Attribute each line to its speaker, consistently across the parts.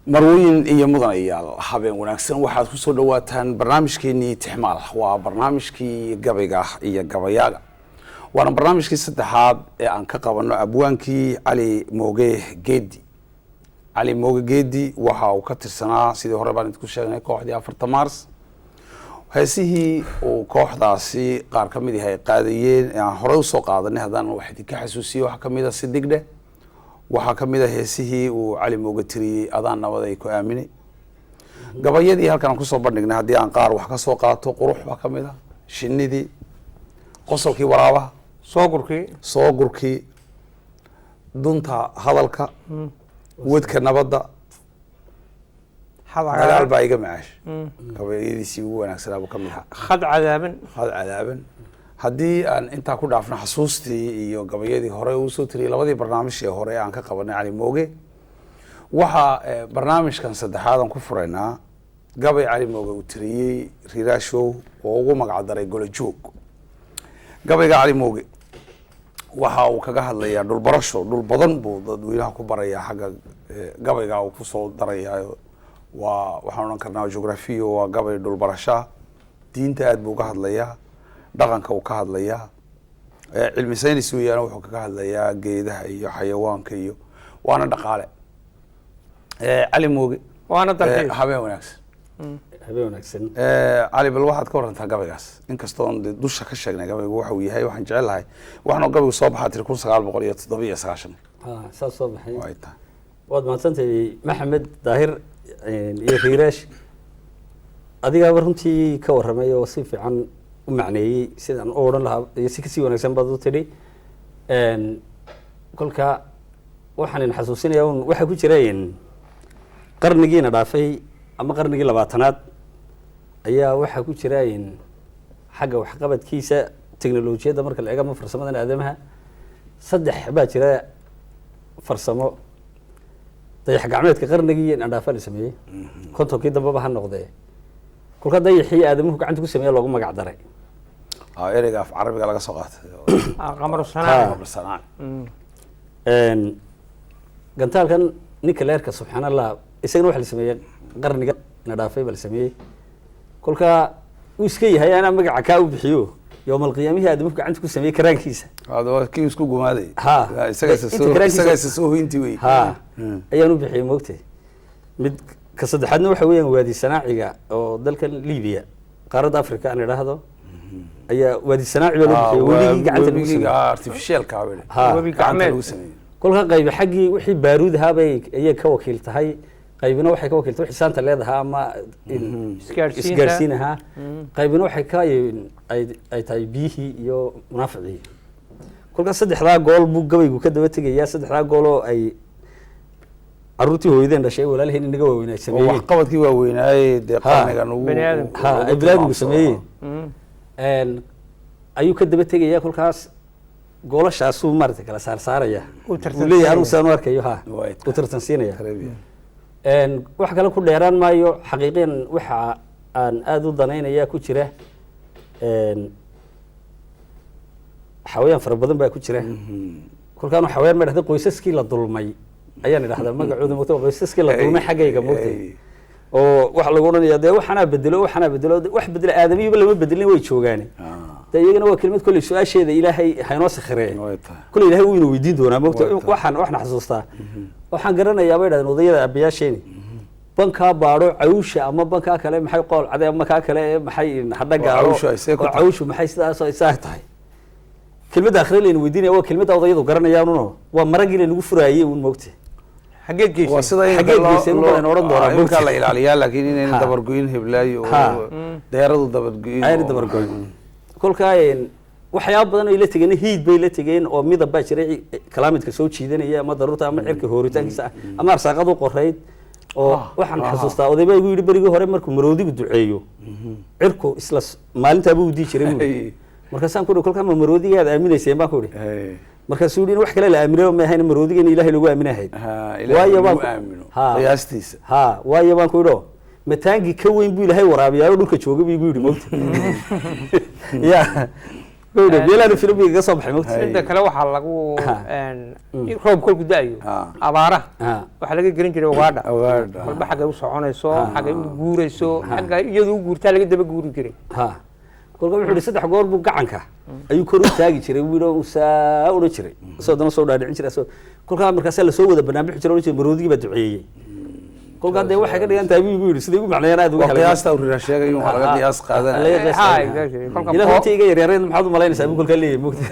Speaker 1: Marwooyin iyo mudanayaal, habeen wanaagsan. Waxaad kusoo dhawaataan barnaamijkeenii Tixmaal. Waa barnaamijkii gabayga iyo gabayaaga, waana barnaamijkii saddexaad ee aan ka qabano abwaankii Cali Mooge Geedi. Cali Mooge Geedi waxa uu ka tirsanaa, sidii hore baan idinku sheegnay, kooxdii 4-ta Mars. Heesihii uu kooxdaasi qaar ka mid yahay ay qaadayeen ee aan horey usoo qaadanay, haddaan wax idinka xasuusiyo, waxaa kamid a Sidigdhe. Waxaa kamid a heesihii uu Cali Mooge tiriyey Adaan Nabad Ay Ku Aaminay. Gabayadii halkan aan kusoo bandhignay, haddii aan qaar wax ka soo qaato, Qurux baa kamid a, Shinidii, Qosolkii Waraabaha,
Speaker 2: Soogurkii,
Speaker 1: Soogurkii, Dunta Hadalka, Wedka Nabadda, Dagaal Baa Iga Macaash. Gabayadiisii ugu wanaagsanaa buu kamid ahaa.
Speaker 2: Khad Cadaaban.
Speaker 1: Khad Cadaaban. Haddii aan intaa ku dhaafno xasuustii iyo gabayadii hore uu soo tiriyay labadii barnaamij ee hore aan ka qabanay Cali Mooge, waxaa barnaamijkan saddexaad aan ku furaynaa gabay Cali Mooge uu tiriyey, Riiraashow, oo ugu magac daray Golo Joog. Gabayga Cali Mooge waxa uu kaga hadlayaa dhulbarasho. Dhul badan buu dadweynaha ku barayaa xagga gabayga uu kusoo darayaa. Waa waxaan odhan karnaa geografiyo, waa gabay dhulbarashaa. Diinta aad buu uga hadlayaa, dhaqanka uu ka hadlayaa, cilmi saynis weeyaan, wuxuu kaga hadlayaa geedaha iyo xayawaanka iyo waana dhaqaale. Cali Mooge,
Speaker 2: waana dalxiis.
Speaker 1: Habeen wanaagsan.
Speaker 3: Habeen wanaagsan.
Speaker 1: Cali, bal waxaad ka warantaa gabaygaas, inkastoon dee dusha ka sheegnay gabaygu waxa uu yahay. Waxaan jecel lahay, waxaanoo gabaygu soo baxaa tiri 1997.
Speaker 3: Ha, saas soo baxay.
Speaker 1: Ay tahay.
Speaker 3: Waad mahadsantahay, Maxamed Daahir iyo Riiraash. Adigaaba runtii ka warramay oo si fiican u macneeyey sidaan u odhan lahaa iyo si kasii wanaagsan baad u tidhi. Kolka waxaan in xasuusinayaa un waxaa ku jira qarnigiina dhaafay ama qarnigii 20aad ayaa waxaa ku jira xagga waxqabadkiisa teknolojiyadda marka la eego ama farsamadan aadamaha, saddex baa jira farsamo. Dayax gacmeedka qarnigii indhaafa la sameeyey, 50kii dambeba ha noqdee, kolka dayaxii aadamuhu gacanta ku sameeya loogu magac daray.
Speaker 1: Ereyga af Carabiga laga soo qaatay.
Speaker 2: Qamaru sanaa.
Speaker 1: Qamar sanaa.
Speaker 3: Gantaalkan ninka leerka, subxaan Allah, isagana waxa la sameeyey qarniga na dhaafay baa la sameeyey. Kolka uu iska yahay anaa magaca kaa u bixiyo yowmalqiyaamihii aadamuhu gacanta ku sameeyey karaankiisa.
Speaker 1: Hada waa kii isku gumaaday.
Speaker 3: Ha.
Speaker 1: Isaga
Speaker 3: Inta karaankiisa-
Speaker 1: isaga isa soo hoynti wey.
Speaker 3: Ha, ayaan u bixiyey moogtay. Mid ka saddexaadna waxa weeyaan waadi sanaaciga oo dalkan Libiya, qaaradda Africa aan idhaahdo, ayaa waadi sanaaci baa loo bixiyey webigii gacanta lagu sameeyey.
Speaker 1: Artificialka.
Speaker 3: Ha.
Speaker 2: Webi
Speaker 1: gacanta
Speaker 2: gacmeed.
Speaker 1: lagu sameeyey.
Speaker 3: Kolka qaybi xaggii wixii baaruud ahaa bay ayay ka wakiil tahay, qaybina waxay ka wakiil tahay wixii saanta leedahaa ama
Speaker 2: Isgaadhsiinta.
Speaker 3: Isgaadhsiin ahaa. Qaybina waxay ka ay tahay biyihii iyo munaaficii. Kolka saddexdaa gool buu gabaygu ka daba tegayaa, saddexdaa gool oo ay caruurtii hooyadeen dhashay walaalaheen inaga waaweyn ay
Speaker 1: oo
Speaker 3: sameeyeen.
Speaker 1: Waxqabadkii waaweynaaye dee
Speaker 3: Ha.
Speaker 1: qarnigan ugu
Speaker 2: Bani aadamka.
Speaker 3: Ha, ay
Speaker 1: ugu
Speaker 3: biniaadamku
Speaker 1: tilmaamsado.
Speaker 3: sameeyeen ayuu ka daba tegayaa. Kolkaas goolashaasuu maaragtay kala saarsaaraya.
Speaker 2: Uu
Speaker 3: uu leeyahay anigu saan u arkayo ha.
Speaker 1: Way
Speaker 3: uu tartansiinaya.
Speaker 1: Tarbiya.
Speaker 3: Wax kale ku dheeraan maayo. Xaqiiqiyan waxa aan aada u danaynaya ku jira xawayaan fara badan baa ku jira. Kolkaan xawayaan ma dhahda, qoysaskii la dulmay ayaan idhahdaa magacooda mogta, qoysaskii la dulmay xaggayga mogtay, oo waxa lagu odhanaya dee waxanaa bedelo, waxanaa bedelo, wax bedela aadamiyuba lama bedelin, way joogaane. Dee iyagana waa kelimad kolley su-aasheeda Ilaahay haynoo sakhireeye.
Speaker 1: Way tahay.
Speaker 3: Kolley Ilaahay wuu ina weydiin doonaa mogta.
Speaker 1: Way tahay.
Speaker 3: Waxaan xasuustaa, waxaan garanayaa bay dhahdeen odayada aabayaasheeni, bankaa baadho cawsha ama bankaa kale maxay qool cade ama kaa kale ee maxay hadha gaalo.
Speaker 1: Cawshu ay see ku
Speaker 3: oo
Speaker 1: tahay.
Speaker 3: Cawshu maxay sidaas ay saa tahay. Kelmadda akhre layna weydiinaya waa kelmadda odayadu garanayaanuno, waa maragii laynagu furaayey uun mogta.
Speaker 2: Xageed
Speaker 1: Waa
Speaker 2: geysay?
Speaker 1: sida in
Speaker 3: Xageed geysay, in badan odhan doonaa,
Speaker 1: imkaa
Speaker 3: mogta.
Speaker 1: la ilaaliyaa, laakiin inayna dabargoyn heblaayo oo deeradu dabargoyn
Speaker 3: ayna dabargoyn. Kolkaa waxyaaba badan ay la tegeen, hiid bay la tegeen oo midab baa jiray kalaamidka soo jiidanaya ama daruurta ama cirka hooritaankiisa ah ama arsaaqadu qorayd. Oo waxaan xasuustaa oday baa igu yidhi berigii hore markuu maroodigu duceeyo cirku isla maalintaabuu dii jiray buu yidhi.
Speaker 1: Hey.
Speaker 3: Markaasaan ku ihi, kolkaa ma maroodigaad aaminayseen baan ku idhi.
Speaker 1: Hey.
Speaker 3: Markaasuu yidhi in wax kale la aaminayo ma ahayn, maroodiga in Ilaahay lagu aaminahayd.
Speaker 1: Ha, Ilaahay
Speaker 3: Waayo
Speaker 1: lagu
Speaker 3: baan ku-
Speaker 1: aamino
Speaker 3: Ha.
Speaker 1: qiyaastiisa.
Speaker 3: Ha, waayo baan ku idhi, oo mataangi ka weyn buu Ilaahay waraabiyaayo dhulka jooga buu igu yidhi, mogta ya ku yidhi beelaanu filim buu igaga soo baxay, mogta.
Speaker 2: Midda kale waxaa lagu
Speaker 3: Ha.
Speaker 2: Roob kolku da-ayo, abaaraha, waxaa laga gelin jiray ugaadha.
Speaker 1: Ugaadha.
Speaker 2: Walba xaggay u soconayso, xaggay u guurayso, xagga iyadu u guurtaa laga daba guuri jiray.
Speaker 3: Ha, kolka wuxuu yihi 3 goor buu gacanka ayuu kor u taagi jiray buu yidhi, oo uu saa odhan jiray, isagoo dana soo dhaadhicin jiray, asagoo kolkaa markaasaa lasoo wada banaanbixi jiray, odhan jiray marodigii baa duceeyey. Kolkaa dee waxay ka dhigan tahay buu igu yidhi, siday ugu macneeyaan aad uga
Speaker 1: Waa
Speaker 3: helay.
Speaker 1: qiyaasta uu riraa sheegayo, waa laga qiyaas qaadanaya.
Speaker 3: Laga qiyaas
Speaker 2: Ha,
Speaker 3: qaadanaya.
Speaker 2: exactly. Kolka
Speaker 3: Ilaa runtii iga yaryareed maxaad u malaynaysaa buu kolkaa leeyahay, mogta.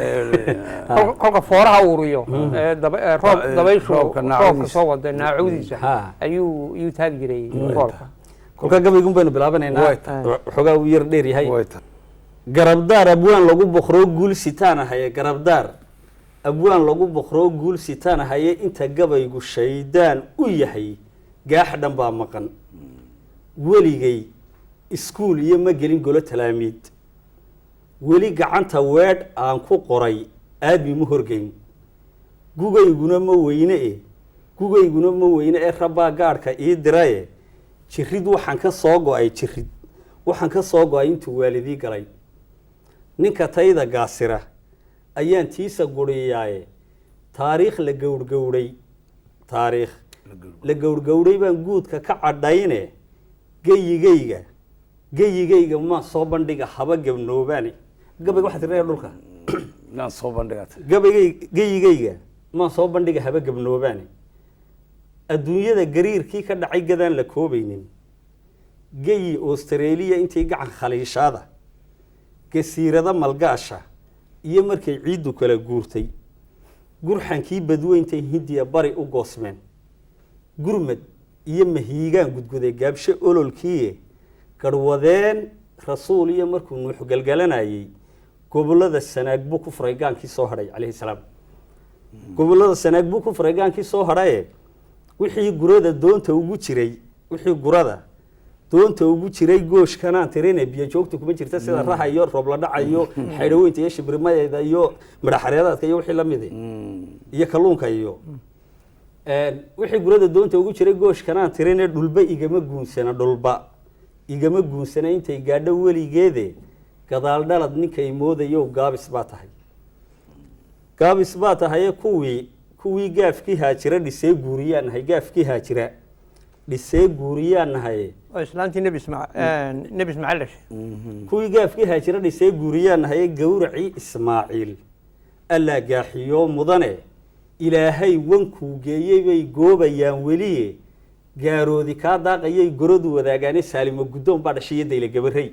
Speaker 2: Kolka fooraha uuriyo ee roob dabayshu
Speaker 1: roobka
Speaker 2: roobka
Speaker 1: naacawdiisa.
Speaker 2: soo wada naacawdiisa
Speaker 3: Ha.
Speaker 2: ayuu taagi jiray roobka.
Speaker 3: Kolkaa gabaygun baynu bilaabanaynaa.
Speaker 1: Way tahay.
Speaker 3: Waxoogaa uu yar dheer yahay.
Speaker 1: Way tahay.
Speaker 3: Garabdaar abwaan lagu boqroo guul sitaan ahaye, garabdaar abwaan lagu boqroo guul sitaan ahaye, inta gabaygu shaydaan u yahay gaax dhan baa maqan. Weligay iskuul iyo ma gelin golo talaamiid, weli gacanta weedh aan ku qoray aadmi ma horgeyn. Gugayguna ma weyne e, gugayguna ma weyne ee rabbaa gaadhka ii diraye. Jirid waxaan ka soo go'ay, jirid waxaan ka soo go'ay intuu waalidii galay. Ninka tayda gaasira ayaan tiisa guriyaaye. Taariikh la gowrgowray, taariikh la gowrgowray baan guudka ka cadhayne. Geyigayga, geyigayga ma soo bandhiga haba gabnoobaane. Gabayga waxaa tirinaya dhulka.
Speaker 1: Inaan soo bandhigatay.
Speaker 3: Gabaygay geyigayga maan soo bandhiga haba gabnoobaane. Adduunyada gariirkii ka dhacay gadaan la koobaynin. Geyi Australia intay gacan khaliishaada, gasiirada malgaasha iyo markay ciiddu kala guurtay, gurxankii badweyntay Hindiya bari u goosmeen. Gurmad iyo mahiigaan gudguday gaabsho ololkiiye. Garhwadeen rasuul iyo markuu Nuux galgalanayey, gobollada Sanaag buu ku furay gaankii soo hadhay calayhi salaam. Gobollada Sanaag buu ku furay gaankii soo hadhaye. Wixii gurada doonta ugu jiray, wixii gurada doonta ugu jiray gooshkanaan tirine, biyo joogta kuma jirta sida raha iyo roob la dhaca iyo xaydhaweynta iyo shibrimadeeda iyo midhaxareedaadka iyo wixii la mid iyo kalluunka iyo wixii gurada doonta ugu jiray gooshkanaan tirine. Dhulba igama guunsana, dhulba igama guunsana intay gaadho weligeede. Gadaal dhalad ninkay moodayo gaabis baa tahay, gaabis baa tahaye. Kuwii gaafkii haajira dhisee guuriyaan nahay, gaafkii haajira dhisee guuriyaan nahay.
Speaker 2: Oo islaantii Nebi Ismaaciil dhashay.
Speaker 3: Kuwii gaafkii haajira dhisee guuriyaan nahaye. Gowracii Ismaaciil allaa gaaxiyo mudane. Ilaahay wankuu geeyey bay goobayaan weliye. Gaaroodi kaa daaqayay goradu wadaagaane. Saalimo guddoon baa dhashay iyo dayle gabarey.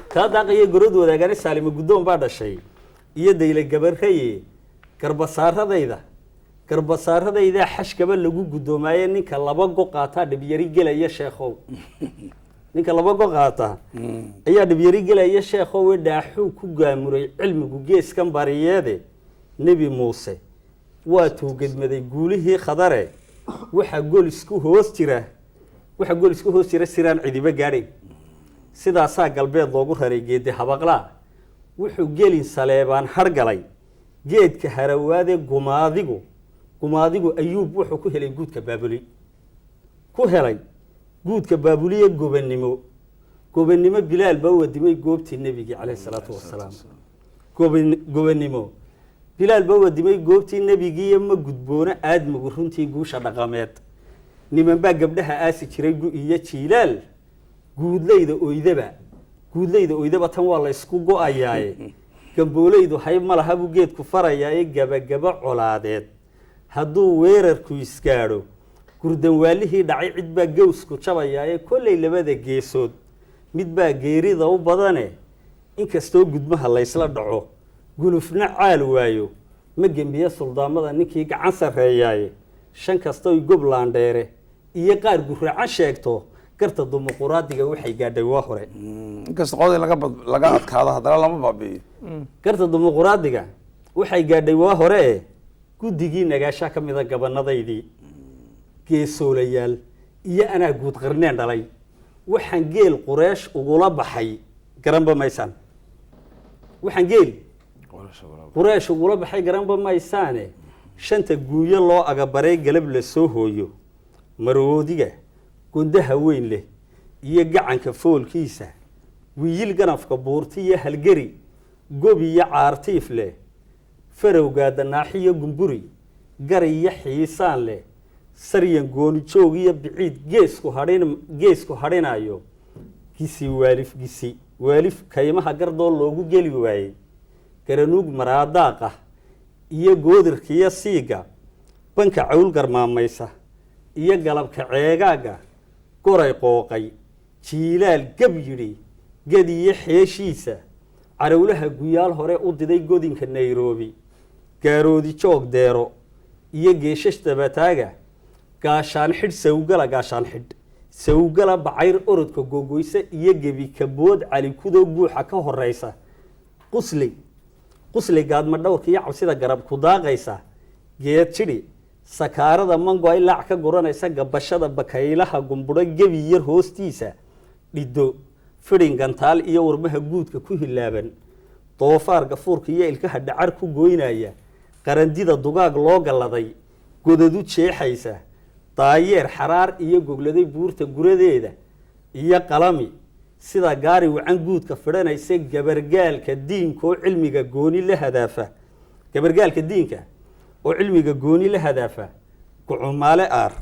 Speaker 3: Kaa daaqayay goradu wadaagaane, Saalimo guddoon baa dhashay iyo dayle gabareye. Garbasaaradayda, garbasaaradaydaa xashkaba lagu guddoomaaye. Ninka laba go qaataa dhibyari gelaya sheekhow, ninka laba go qaata ayaa dhibyari gelaya sheekhowe. Dhaaxuu ku gaamuray cilmigu geeskan bariyeede. Nebi Muuse waa tuugedmaday guulihii Khadare. Waxaa gol isku hoos jira, waxaa gol isku hoos jira siraan cidiba gaadhayn. Sidaasaa galbeed loogu raray geedi habaqlaa. Wuxuu gelin Saleebaan hargalay geedka harawaade. Gumaadigu, gumaadigu Ayuub wuxuu ku helay guudka Baabuli, ku helay guudka Baabuliye. Gobannimo, gobannimo Bilaal baa wadimay goobtii nebigii caleyhi salaatu wasalaam. Gobannimo Bilaal baa wadimay goobtii nebigiiyo. Ma gudboono aadmigu runtii guusha dhaqameed. Niman baa gabdhaha aasi jiray gu iyo jiilaal. Guudlayda oydaba, guudlayda oydaba tan waa la ysku go-ayaaye. Gamboolaydu hay ma laha buu geedku farayaaye. Gabagaba colaadeed hadduu weerarku isgaadho, gurdanwaalihii dhacay cid baa gawsku jabayaaye. Kollay labada geesood mid baa geerida u badane. Inkastoo gudmaha laysla dhaco, gulufna caal waayo, ma gembiye suldaamada ninkii gacan sarreeyaaye. Shan kastoy goblaandheere iyo qaar guracan sheegto, garta dimuquraadiga waxay gaadhay waa hore.
Speaker 1: Inkasta qodii laga laga adkaado, haddana lama baabi'iyo.
Speaker 3: Garta dimuquraadiga waxay gaadhay waa hore e. Guddigii nagaashaa ka mida gabanadaydii, geesoolayaal iyo anaa guud qarneen dhalay. Waxaan geel Qureesh ugula baxay garanba maysaan, waxaan geel Qureesh ugula baxay garanba maysaane. Shanta guunyo loo agabaray galab la soo hooyo, maroodiga gondaha weyn leh iyo gacanka foolkiisa, wiyil ganafka buurti iyo halgeri gob iyo caartiif leh, farowgaa danaaxiyo gumburi gari iyo xiisaan leh, saryan gooni joog iyo biciid geesku hadhin geesku hadhinayo, gisi waalif gisi waalif kaymaha gardoo loogu geli waayey, garanuug maraadaaqa iyo goodirkiyo siiga, banka cawl garmaamaysa iyo galabka ceegaaga, goray qooqay jiilaal gab yidhi gadiyo xeeshiisa, carowlaha guyaal hore u diday godinka Nairobi, gaaroodi joog deero iyo geeshash dabataaga, gaashaan xidh sawgala gaashaan xidh sawgala bacayr orodka gogoysa iyo gebi kabood cali kudoo guuxa ka horeysa, qusley qusley gaadma dhowrka iyo cabsida garab ku daaqaysa, geed jidhi sakaarada mango ay laac ka guranaysa, gabashada bakaylaha gumbudho gebi yar hoostiisa, dhiddo fidhin gantaal iyo warmaha guudka ku hilaaban, doofaar gafuurka iyo ilkaha dhacar ku goynaya, qarandida dugaag loo galladay godadu jeexaysa, daayeer xaraar iyo gogladay buurta guradeeda iyo qalami sida gaari wacan guudka fidhanaysa, gabargaalka diinka oo cilmiga gooni la hadaafa, gabargaalka diinka oo cilmiga gooni la hadaafa, gucumaale aar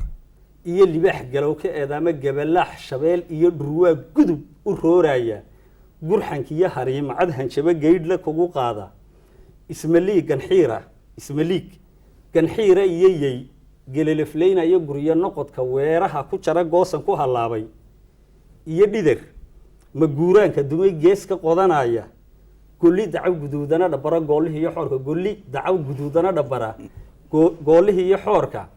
Speaker 3: iyo libaax galow ka eedaama, gabalaax shabeel iyo dhurwaa gudub u rooraya, gurxanka iyo hariimacad hanjabo geydhla kugu qaada, ismaliig ganxiira ismaliig ganxiira iyo yey gelelafleynaya, guryo noqodka weeraha ku jara, goosan ku hallaabay iyo dhider maguuraanka dumay gees ka qodanaya, golli dacaw guduudana dhabara goollihii iyo xoorka, golli dacaw guduudana dhabara goollihii iyo xoorka,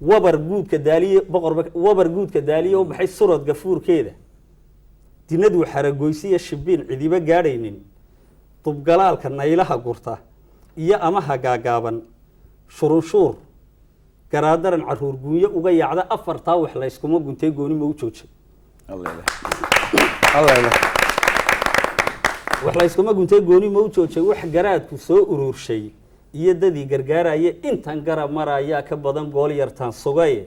Speaker 3: wabar guudka daaliye boqorba wabar guudka daaliye u baxay surad gafuurkeeda, dinadu xaragoysiya shibiin cidiba gaadhaynin, dubgalaalka naylaha gurta iyo amaha gaagaaban, shurunshuur garaadaran caruur guunyo uga yaacda. Afartaa wax layskuma guntay gooni ma u joojay.
Speaker 1: Allah ilah.
Speaker 3: Wax layskuma guntay gooni ma u joojay. Wax garaadku soo ururshay iyo dadii gargaaraya intan garab marayaa ka badan gool yartaan sugaye,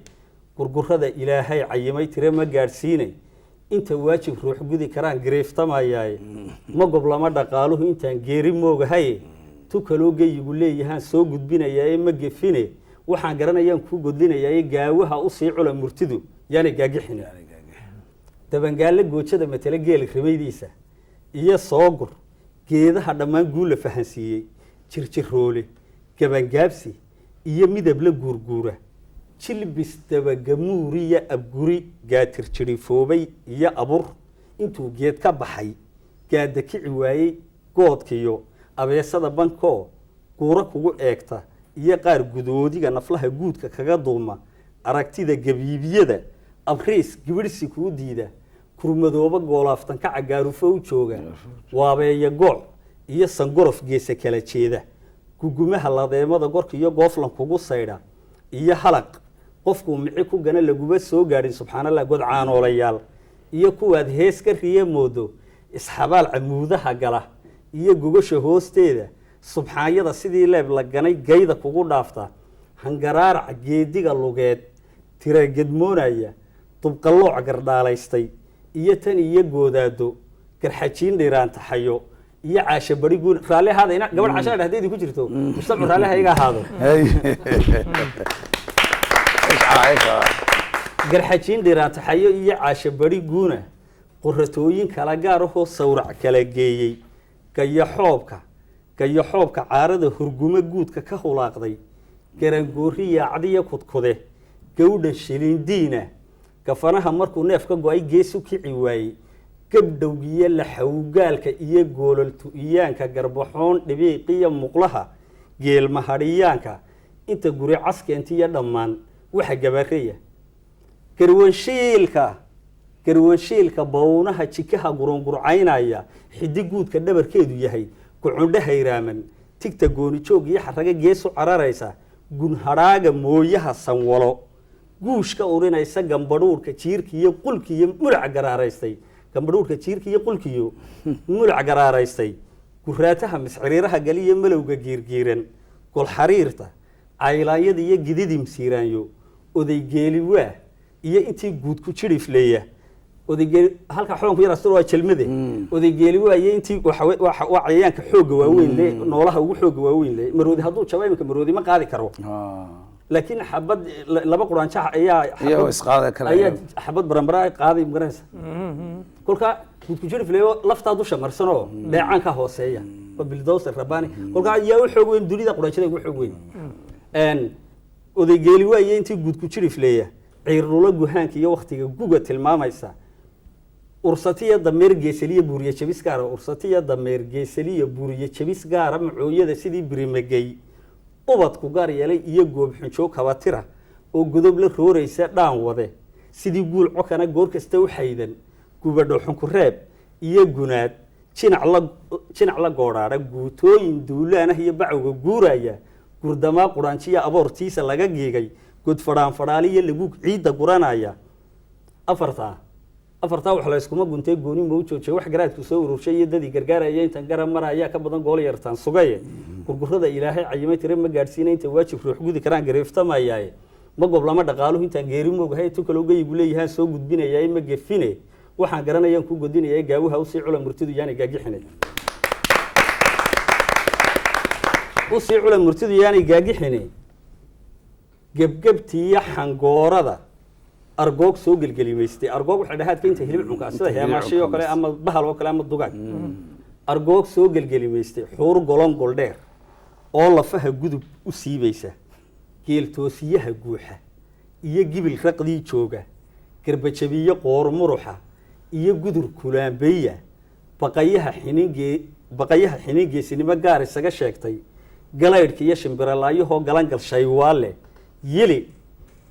Speaker 3: gurgurada Ilaahay cayimay tire ma gaadhsiinay, inta waajib ruux gudi karaan gareeftamayaaye, ma goblama dhaqaaluhu intaan geeri moogahaye, tu kaloo geyigu leeyahaan soo gudbinayaaye, ma gefine waxaan garanayaan kuu godlinayaaye, gaawaha usii cula murtidu yaanay gaagixin. Dabangaalle goojada matele geela rimaydiisa iyo soogur geedaha dhammaan guula fahansiiyey, jirjiroole gabangaabsi iyo midab la guurguura, jilbis dabagamuuriya abguri gaatirjirifoobay iyo abur intuu geed ka baxay gaada kici waayey, goodkiyo abeesada bankoo guuro kugu eegta iyo qaar gudoodiga naflaha guudka kaga duuma, aragtida gabiibiyada abriis gibirhsi kuu diida, kurmadooba goolaaftanka cagaarufo u jooga, waabeeya gooc iyo sangorof geesa kala jeeda, gugumaha ladeemada gorka iyo gooflan kugu saydha iyo halaq qofkuu mici ku gana laguba soo gaadhin, subxaanallah, godcaanoolayaal iyo kuwaad hees ka riye moodo, isxabaal camuudaha gala iyo gogosha hoosteeda, subxaanyada sidii leeb la ganay gayda kugu dhaafta, hangaraarac geediga lugeed tira gedmoonaya, dubqallooc gardhaalaystay iyo tan iyo goodaado, garxajiin dhiraantaxayo iyo caasha bari guun. Raalli ahaada ina gabadh caasha hadday idinku jirto, mujtamacu raalli ha iga ahaado. Garxajiin dhiraantaxayo iyo caasha bari guuna, qoratooyin kala gaar ahoo sawrac kala geeyey, gayaxoobka gayaxoobka caarada hurgumo guudka ka hulaaqday, garangoori yaacdiya kudkude, gawdhan shilindiina gafanaha markuu neef ka go-ay gees u kici waayey, gabdhowgiyo laxawgaalka iyo goololtu-iyaanka, garbaxoon dhibiiqiyo muqlaha geelmahadhiyaanka, inta guri caskeentiyo dhammaan waxa gabareya, garwanshiilka garwanshiilka bownaha jikaha gurungurcaynaya, xidi guudka dhabarkeedu yahay gucundho hayraaman, tigta gooni joog iyo xaraga geesu cararaysa, Gunhadhaaga mooyaha sanwalo guushka urinaysa, gambadhuurka jiirka iyo qulkiyo mulac garaaraystay, gambadhuurka jiirka iyo qulkiyo mulac garaaraystay, guraataha misciriiraha galiyo malowga giirgiiran, golxariirta caylaanyada iyo gididim siiraanyo, odaygeeliwaa iyo intii guud ku jirifleeya. Odaygeel halka xoonku yar astur waa jelmade. Odaygeeliwaa iyo intii waa cayayaanka xoogga waaweyn le, noolaha ugu xoogga waaweyn le. Maroodi hadduu jabo iminka, maroodi ma qaadi karo, laakiin xabad laba quraanjax ayaa
Speaker 1: Iyagoo isqaada kale.
Speaker 3: Ayaa xabad baranbara qaaday, magaranaysa. Kolka guudku jirifleeyo laftaa dusha marsanoo dheecaanka hooseeya waa bildowser rabbaani. Kolka yaa u xoog weyn dunida? Quraanjada ugu xoog weyn. Odaygeeli waaye intii guudku jirifleeya, ciirlulo guhaanka iyo waktiga guga tilmaamaysa, ursatiya dameer geesaliya buuriye jabis gaara, ursatiya dameer geesaliya buuriye jabis gaara, macooyada sidii birimagey ubadku gaar yeelay iyo goob xunjoo kabatira oo godob la rooraysa dhaan wade, sidii guul cokana goor kasta u xaydan, gubadho xunkureeb iyo gunaad jinac la jinac la goodhaadha, guutooyin duulaanah iyo bacowga guuraya, gurdamaa quraanjiya aboortiisa laga giigay, god fadhaan fadhaaliyo laguug ciidda guranaya. Afartaa wax la iskuma guntee, gooni ma u joojiyay. Wax garaadku soo ururshay iyo dadii gargaaraya intaan garab maraya ka badan gool yartaan sugaye. Gurgurada Ilaahay cayimay tire ma gaadhsiina, inta waajib ruux gudi karaan gareeftamayaaye. Ma goblama dhaqaaluhu intaan geeri moogahay, tu kale ugayigu leeyahaan soo gudbinayaa, ma gefine. Waxaan garanayaan ku godinaya, gaawaha usii cula murtidu yaanay gaagixine, usii cula murtidu yaanay gaagixine. Gebgebtiiyo xangoorada argoog soo gelgelimaystay. Argoog waxay dhahaadka inta hilib cunka sida heemaashay oo kale ama bahal oo kale ama dugaag. Argoog soo gelgelimaystay, xuur golon goldheer oo lafaha gudub u siibaysa, geeltoosiyaha guuxa iyo gibil raqdii jooga, garbajabiyo qoor muruxa iyo gudur kulaambeya, baqayaha xiningee baqayaha xinin geesinimo gaar isaga sheegtay, galaydhka iyo shimbiralaayahoo galangal shaywaale, yili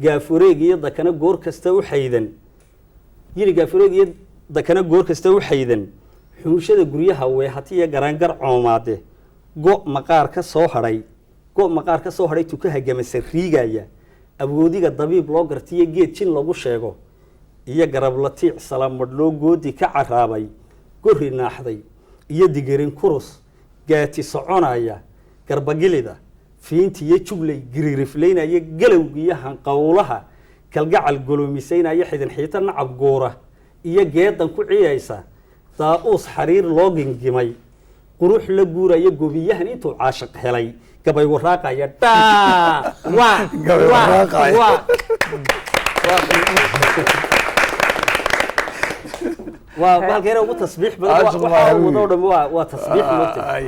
Speaker 3: gaafureeg iyo dakana goor kasta u xaydan, yili gaafureeg iyo dakana goor kasta u xaydan, xunshada guryaha weehatiya garaangar coomaade, go' maqaar ka soo hadhay, go' maqaar ka soo hadhay tukaha gamasa riigaya, awoodiga dabiib loo gartiyo geed jin lagu sheego iyo garab latiic salamadhloo goodi ka caraabay, gorri naaxday iyo digirin kurus gaati soconaya, garbagilida fiinti iyo juglay giriiriflaynaya, galowga iyo hanqowlaha kalgacal golomisaynaya, xidin xiita nacab guura iyo geedan ku ciyaysa, daa-uus xariir loo gingimay, qurux la guuraya, gobiyahan intuu caashiq helay gabay waraaqaya dhaa waa
Speaker 1: Gabay
Speaker 2: waa
Speaker 1: waraaqaya.
Speaker 2: Waa
Speaker 3: waa bahalka ugu tasbiix badan.
Speaker 1: Caashiq
Speaker 3: waxa
Speaker 1: waa
Speaker 3: uu wado dhan waa tasbiix moogtay.
Speaker 1: Ay.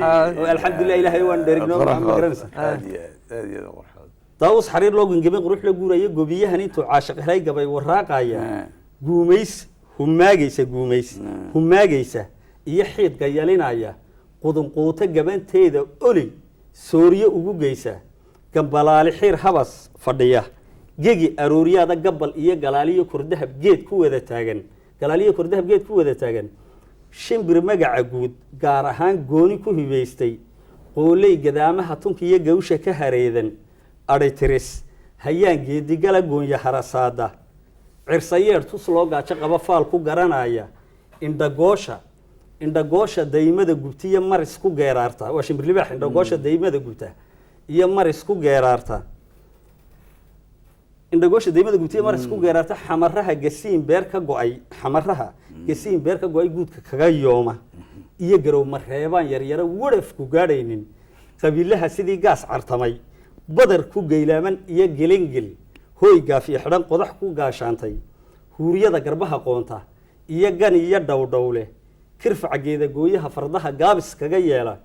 Speaker 3: Alxamdulilah, Ilaahay waan dherigno,
Speaker 1: Qurux
Speaker 3: ma
Speaker 1: badan.
Speaker 3: garanaysa.
Speaker 1: Aad iyo aad, aad iyo aad u qurux badan.
Speaker 3: Daawus xariir loo gingimay, qurux la guuraya, gobiyahan intuu caashiq helay gabay waraaqaya, guumays humaagaysa, guumays humaagaysa iyo xiidka yalinaya, qudunquuto gabanteeda oli sooriye ugu geysa, gambalaali xiir habas fadhiya, gegi arooryaada gabal iyo galaaliyo kordahab geed ku wada taagan, galaaliyo kordahab geed ku wada taagan, shimbir magaca guud gaar ahaan gooni ku hibaystay, qooley gadaamaha tunka iyo gawsha ka hareedan, adhitiris hayaan geedigala goonya harasaada, cirsayeer tus loo gaajo qaba faal ku garanaya, indhagoosha daymada gubta iyo maris ku geeraarta. Waa shimbir libaax. Indhagoosha daymada gubta iyo maris ku geeraarta, indhagoosha daymada gubta iyo maris ku geeraarta, xamaraha gasiin beer ka go'ay, xamaraha gasiin beer ka go'ay guudka kaga yooma iyo garow mareebaan yaryaro waraf ku gaadhaynin, qabiilaha sidii gaas cartamay badar ku geylaaman iyo gelingel, hooy gaaf iyo xidhan qodax ku gaashaantay, huuriyada garbaha qoonta iyo gan iyo dhowdhowle, kirfaca geeda gooyaha fardaha gaabis kaga yeela,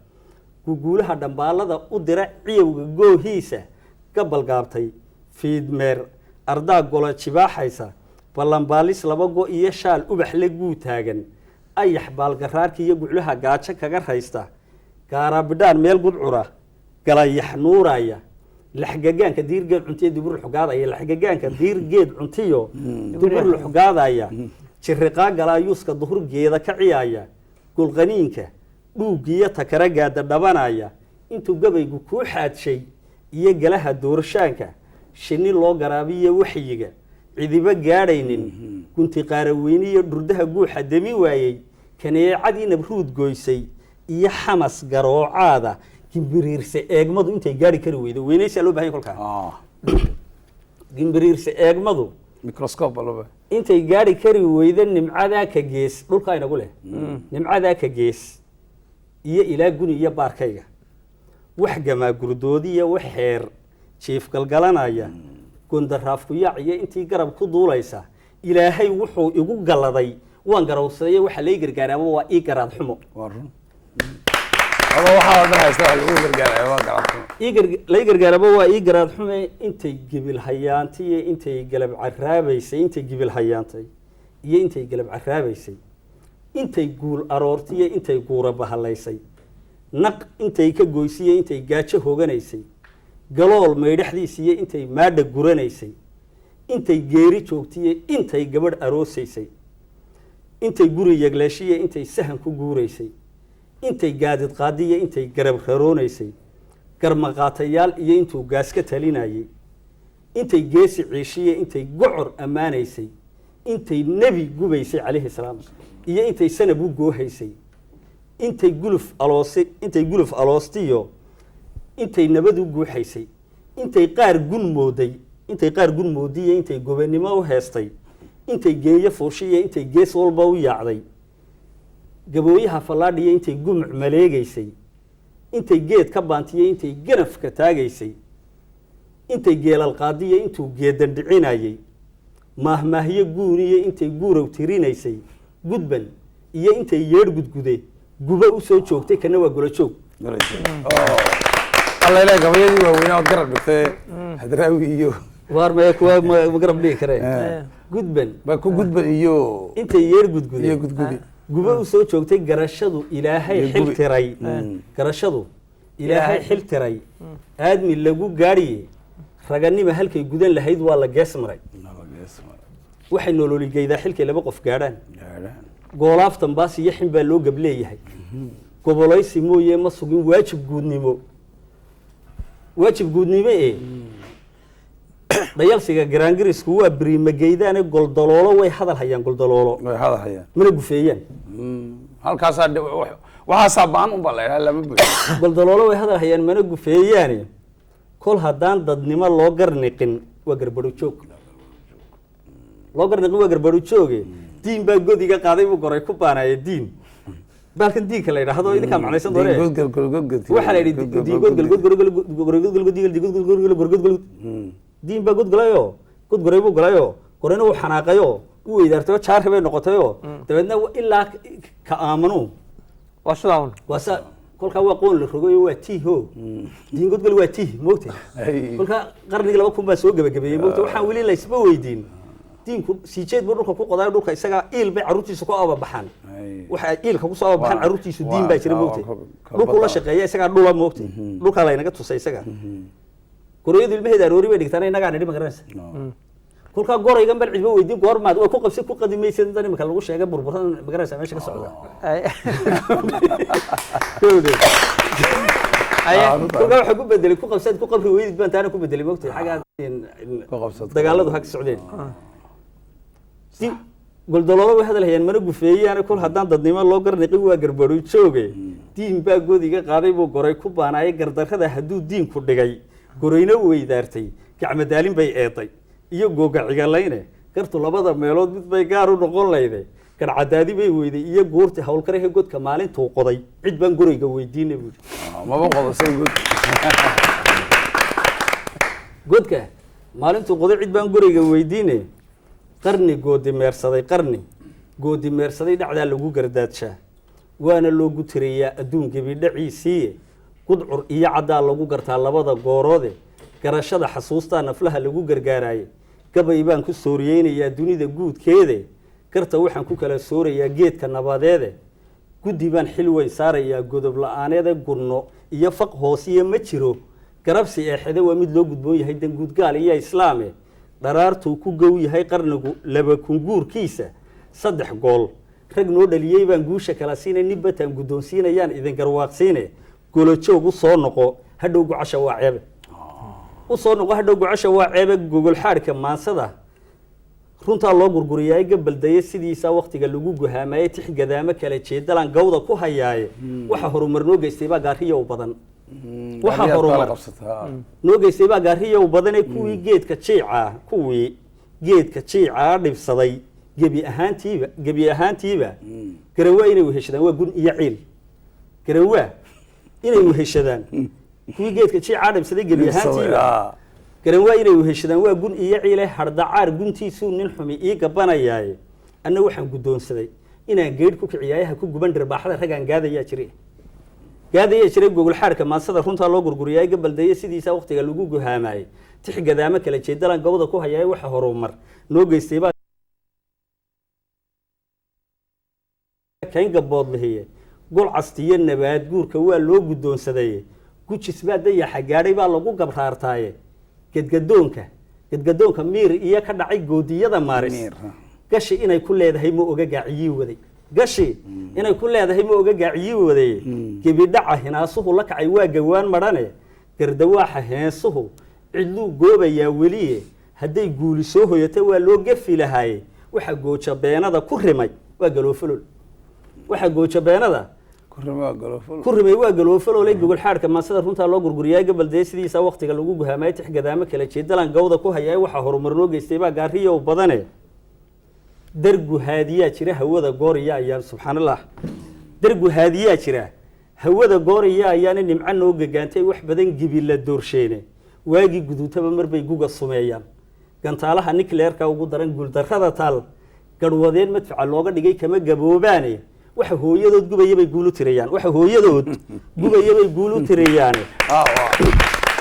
Speaker 3: guguulaha dhambaalada u dira ciyowga goohiisa, gabal gaabtay fiidmeer ardaa gola jibaaxaysa, ballanbaalis laba go iyo shaal ubax la guu taagan, ayax baalgaraarka iyo guclaha gaajo kaga raysta, gaaraabidhaan meel gudcura galayax nuuraya, laxgagaanka diir geed cuntiyo dubur luxgaadaya, laxgagaanka diir geed cuntiyo dubur luxgaadaya, jiriqaa galaayuuska duhur geeda ka ciyaaya, gulqaniinka dhuugiyo takara gaada dhabanaya, intuu gabaygu kuu xaadshay Iyo galaha doorashaanka shinni loo garaabiyo waxyiga cidiba gaadhaynin, gunti qaaraweyne iyo dhurdaha guuxa demi waayey, kaneecadii nabruud goysay iyo xamas garoocaada gimbiriirse eegmadu intay gaadhi kari weydo. Weynaysaa loo bahan yahay kolkaa. Gimbiriirse eegmadu
Speaker 1: microscope baa loo baahan.
Speaker 3: Intay gaadhi kari weyda nimcadaa ka gees dhulkaa inagu leh, nimcadaa ka gees iyo ilaa guni iyo baarkayga, wax gamaa gurdoodiya, wax xeer jiif galgalanaya, gondaraaf ku yaac iyo intii garab ku duulaysa, Ilaahay wuxuu igu galladay waan garawsaday. Waxa lay gargaaraaba waa ii garaad xumo.
Speaker 1: Waa run. Ama waxaa dhan haysta waxa lagu gargaaraya waa garaad.
Speaker 3: Lay gargaaraba waa ii garaad xume. Intay gibil hayaantay iyo intay galab caraabaysay, intay gibil hayaantay iyo intay galab caraabaysay, intay guul aroortay iyo intay guura bahalaysay, naq intay ka goysay iyo intay gaajo hoganaysay, galool maydhaxdiisa iyo intay maadha guranaysay, intay geeri joogtay iyo intay gabadh aroosaysay, intay guri yagleeshay iyo intay sahan ku guuraysay, intay gaadid qaadi iyo intay garab raroonaysay, garmaqaatayaal iyo intuu gaas ka talinayay, intay geesi ciishiyo intay gocor ammaanaysay, intay nebi gubaysay calayhi salaam iyo intay sanab u goohaysay, intay guluf aloosi, intay guluf aloostiyo intay nabad u guuxaysay, intay qaar gun mooday, intay qaar gun moodiyo intay gobonimo u heestay, intay geeyo fuushiyo intay gees walba u yaacday, gabooyaha fallaadhiyo intay gumuc maleegaysay, intay geed ka baantiyo intay ganafka taagaysay, intay geelal qaadiyo intuu geedan dhicinayay, maahmaahyo guuniyo intay guurow tirinaysay, gudban iyo intay yeedh gudgude guba u soo joogtay, kana waa golo joog.
Speaker 1: Alla ilaah, gabayadii waaweynaa ood garab dhigtay Hadraawi iyo
Speaker 3: Waar maya, kuwa ma garab dhigi kareen. Gudban
Speaker 1: ba ku gudban iyo
Speaker 3: intay yeedh gudgude
Speaker 1: iyo gudgude
Speaker 3: guba u soo joogtay, garashadu Ilaahay
Speaker 1: Iyo
Speaker 3: xil
Speaker 1: gubi.
Speaker 3: tiray, garashadu Ilaahay xil tiray aadmi lagu gaadhiye, raganima halkay gudan lahayd waa la gees maray. Waxay nololigeydaa xilkay laba qof gaadhaan. Goolaaftan baas iyo xin baa loo gableeyahay, gobolaysi mooye ma sugin waajib guudnimo, waajib guudnimo ee dhayalsiga garaangarisku waa beriimageydaane. Goldaloolo way hadal hayaan, goldaloolo
Speaker 1: way hadal hayaan
Speaker 3: mana gufeeyaan.
Speaker 1: Halkaasaa waxaasaa baan un baa la idhaha lama buuxo.
Speaker 3: Goldaloolo way hadal hayaan mana gufeeyaane, kol haddaan dadnimo loo garniqin waa garbadho joog, loo garniqin waa garbadho jooge. Diin baa godiga qaaday buu goray ku baanaya. Diin baalkan diinka la yidhaahdo idinkaa macnaysan doonee. Waxaa la yidhi diin godgal godgol godgal godgal godgal godgal, diin baa godgalayoo godgoray buu galayoo, gorayna wuu xanaaqayoo u weydaartayoo jaarka bay noqotayoo, dabeedna ilaa ka aamanu
Speaker 2: Waa sidaa un.
Speaker 3: Waa sa kolkaa waa qoon la rogayo, waa tiih o diin godgal waa tiih moogta. Kolkaa qarnigii 2000 baa soo gebagabeeyey moogta, waxaan weli laysma weydiin diinku siijeed buu dhulka ku qodayo, dhulka isagaa iil bay carruurtiisa ku ababaxaan, waxa iilka kusoo ababaxaan carruurtiisu diin baa jira moogta, dhulkuu la shaqeeya isagaa dhula moogta, dhulkaa laynaga tusay isaga. Gorayadu ilmaheeda aroori bay dhigtaan, innagaa nidhi ma garanaysa. Kolkaa goraygan bal cidba weydiin goormaad waa ku qabsi ku qadi maysid intan imika lagu sheegay burburada ma garanaysa meesha ka socda. Kolkaa waxaa ku bedelay ku qabsaad ku qabri weydid baan taana ku bedelay moogta xaggaa dagaaladu ha ka socdeen. Goldaloolo way hadal hayaan mana gufeeyaane, kol haddaan dadnimo loo garniqin waa garbadho jooge. Diin baa godiga qaaday buu goray ku baanaayay, gardarrada hadduu diinku dhigay gorayna weydaartay, gacmadaalin bay eeday iyo googa cigalayne, gartu labada meelood mid bay gaar u noqon layde, garcadaadi bay weyday iyo guurti howlkarahe, godka maalintuu qoday cid baan gorayga weydiinay buu yidhi.
Speaker 1: Maba qodo say god.
Speaker 3: Godka maalintuu qoday cid baan gorayga weydiine. Qarni goodi meersaday, qarni goodi meersaday dhacdaa lagu gardaadshaa, waana loogu tirayaa adduun gebidhaciisiiye, gudcur iyo caddaa lagu gartaa labada gooroode, garashada xasuustaa naflaha lagu gargaaraaye, gabay baan ku sooriyeynayaa dunida guudkeede, garta waxaan ku kala soorayaa geedka nabadeede, guddi baan xil weyn saarayaa godob la-aaneede, gunno iyo faq hoosiye ma jiro garabsi eexede, waa mid loo gudboon yahay danguudgaal iyo islaame, dharaartuu ku gow yahay qarnigu laba kunguurkiisa, saddex gool rag noo dhaliyey baan guusha kala siinay, nin bataan guddoonsiinayaan idin garwaaqsiine, golojoog u soo noqo hadhow gucasha waa ceebe. U soo noqo hadhow gocasha waa ceebe. Gogol xaadhka maansada runtaa loo gurguriyaay, gabaldaye sidiisa waktiga lagu guhaamayey, tix gadaamo kala jeedalan gawda ku hayaaye. Waxa horumar noo geystay baa gaariya u badan, waxa
Speaker 1: Gaariyaad baa la
Speaker 3: horumar
Speaker 1: qabsataa.
Speaker 3: noo geystay baa gaariya u badane. Kuwii geedka jiicaa, kuwii geedka jiicaa dhibsaday gebi ahaantiiba, gebi ahaantiiba garawaa inay weheshadaan waa gun iyo ciil. Garawaa inay weheshadaan kuwii geedka jiicaa dhibsaday gebi ahaantiiba garawaa inay weheshadaan waa gun iyo ciile. Hardacaar guntiisuu nin xumi ii gabanayaaye, anna waxaan guddoonsaday inaan geedh ku kiciyaayaha ku guban dhirbaaxada ragaan gaadayaa jire, gaadayaa jiray. Gogol xaarka maansada runtaa loo gurguriyaay, gabaldaye sidiisa waqtiga lagu guhaamaayey, tix gadaamo kala jeedalan gawda ku hayaay. Waxa horumar noo geystay baa kayn gaboodlihiye, gulcastiyo nabaad guurka waa loo guddoonsaday. Gujis baa dayaxa gaadhay baa lagu gabraartaaye. Gadgadoonka, gadgadoonka miir iyo ka dhacay goodiyada maaris.
Speaker 1: Miir, ha.
Speaker 3: Gashi inay ku leedahay ma oga gaaciyii waday, gashi inay ku leedahay ma oga gaaciyii waday. Gebidhaca hinaasuhu la kacay waa gawaan madhane, gardawaaxa heensuhu cidluu goobayaa weliye. Hadday guuli soo hoyata waa loo gefi lahaaye. Waxa gooja beenada ku rimay waa galoofalol, waxa gooja beenada
Speaker 1: Kurima golofol.
Speaker 3: ku rimay waa galoofaloolay. Gogol xaadhka maansada runtaa loo gurguriyaa, gabaldee sidiisa waqtiga lagu guhaamay, tix gadaamo kala jeedalan gawda ku hayaa. Waxa horumar noo geystay baa gaariyow badane. Dargu haadiyaa jira hawada gooriya ayaan, subxaan allah, dargu haadiyaa jira hawada gooriya ayaana nimco noo gagaantay. Wax badan gibila doorsheene, waagii guduutaba marbay guga sumeeyaan. Gantaalaha nikleerka ugu daran guuldarrada taal, garhwadeen madfaca looga dhigay kama gaboobaane. Waxa hooyadood gubaya bay guulu tirayaan, waxa hooyadood gubaya bay guulu tirayaane.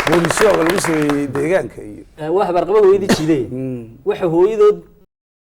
Speaker 1: Boolisooga lagu sameeyey deegaanka iyo
Speaker 3: Waa habaarqaba hooyadii jiiday. Waxa hooyadood